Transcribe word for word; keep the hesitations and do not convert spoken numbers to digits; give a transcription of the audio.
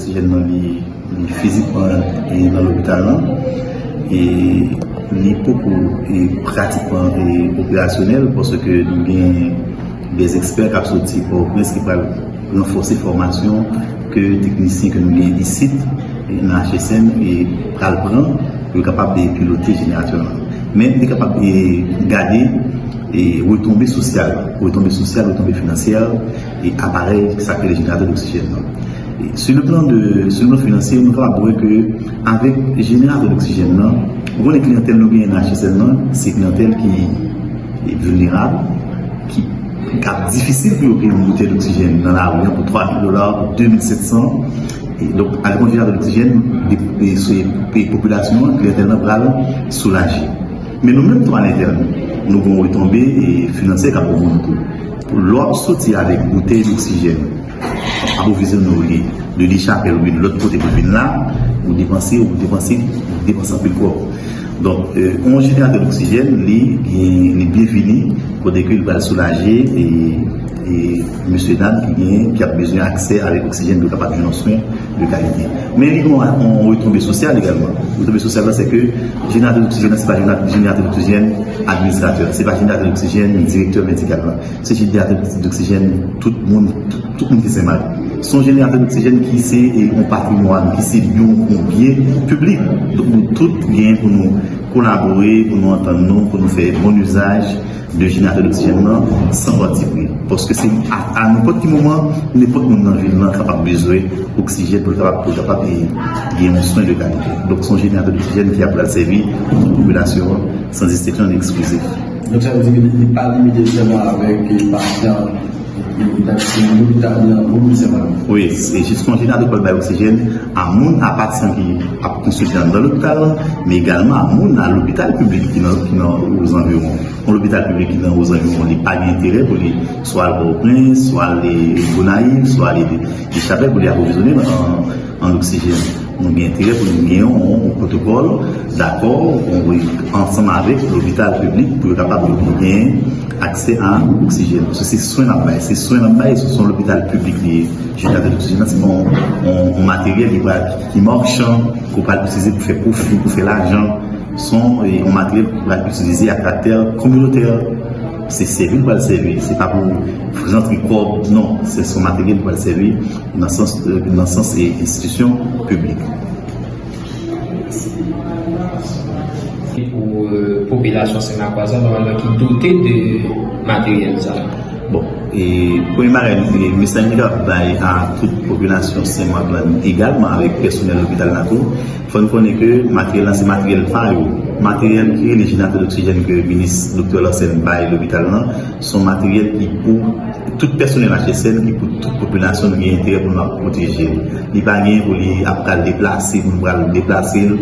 Oksijèn nan li, li fizikman e nan lopital lan. E li poko e pratikman e operasyonèl paske nou gen de ekspè k ap soti Pòtoprens ki pral ranfòse fòmasyon ke teknisyen ke nou gen isit e nan H S M e pral pran pou yo kapab e pilote jeneratè lan. Men li kapab e gade e retonbe sosyal, retonbe sosyal, retonbe finansyè e aparèy sa k rele jeneratè doksijèn nan. E sou le plan de, sou le plan finansye, nou kapab wè ke avèk jeneratè doksijèn nan, ou konnen kliyantèl nou genyen nan H S M nan, se kliyantèl ki e vilnerab, ki k ap difisil pou yo peye yon boutèy doksijèn nan lari an pou twa mil dola, pou de mil sèt san. E donk, avèk yon jeneratè doksijèn, de, de, se, pe- popilasyon an, kliyantèl nan pral soulaje. Men nou menm tou, alentèn, nou gen yon retonbe e finansyè k ap pou nou tou. Lè w ap soti avèk boutèy doksijèn, apwovizyonnen w li de Lechapèl oubyen de lòt kote pou vin la, ou depanse, ou depanse, ou depanse anpil kòb. Donk, e, yon jeneratè doksijèn, li, li, li byenvini, kote ke li pral soulaje e, e mesye dam ki gen, ki ap bezwen aksè avèk oksijèn pou yo kapab jwenn yon swen de kalite. Men li gen yon, yon retonbe sosyal egalman. Retonbe sosyal la, se ke jeneratè doksijèn nan, se pa jeneratè, jeneratè doksijèn administratè, se pa jeneratè doksijèn direktè medikal la. Se jeneratè doksijèn tout moun, tout, tout moun ki Senmak. Se yon jeneratè doksijèn ki se e, yon patrimwàn, ki se yon, yon byen piblik. Donk, nou tout gen pou nou kolabore, pou nou antann nou, pou nou fè bon izaj de jeneratè doksijèn nan san pati pri. Paske se a, a nenpòt ki moman, nenpòt moun nan vil lan kapab bezwen oksijèn pou l kapab, pou l kapab e, gen yon swen de kalite. Donk, se yon jeneratè doksijèn ki ap pral sèvi tout popilasyon an, san distenksyon ni eksklizif. Donk, sa vle di ke li pa limite sèlman avèk, e, pasyan lopital, lopital nan komin Senmak. Wi, se jis yon jeneratè k pral bay oksijèn a moun, a pasyan ki ap konsilte anndan lopital lan, men egalman a moun, a lopital piblik ki nan, ki nan ozanviwon. Yon lopital piblik ki nan ozanviwon, li pa gen enterè pou li swa al Pòtoprens, swa al, e, Gonayiv, swa al, e, Lechapèl pou li apwovizyonnen an, an oksijèn. Nou gen enterè pou nou gen yon, yon pwotokòl dakò, yon, ansanm avèk lopital piblik pou yo kapab gen aksè a oksijèn. Paske se swen n ap bay, se swen n ap bay, se yon lopital piblik li ye. Jeneratè doksijèn nan, se pa yon, yon, yon materyèl ki pral, ki machan, ke w pral itilize pou fè pwofi, pou fè lajan. Se yon, e, yon materyèl ki pral itilize a karaktè kominotè. Se sèvi l pral sèvi, se pa pou rantre kòb, non, se, se yon materyèl ki pral sèvi nan sans, nan sans e enstitisyon piblik. Pou, euh, popilasyon Senmakwa sa, nòmalman ki dote de materyèl sa. Bon, e premye bagay, e mesaj nou kapab bay a tout popilasyon Senmak lan, egalman avèk pèsonèl lopital la tou, fò n konnen ke materyèl lan se materyèl pa yo. Materyèl ki rele jeneratè doksijèn ke minis Doktè Larsen bay lopital lan, se yon materyèl ki pou tout pèsonèl H S N, ki pou tout popilasyon, nou gen enterè pou nou ap pwoteje l. Li pa gen pou li ap pral deplase, pou nou pral deplase l.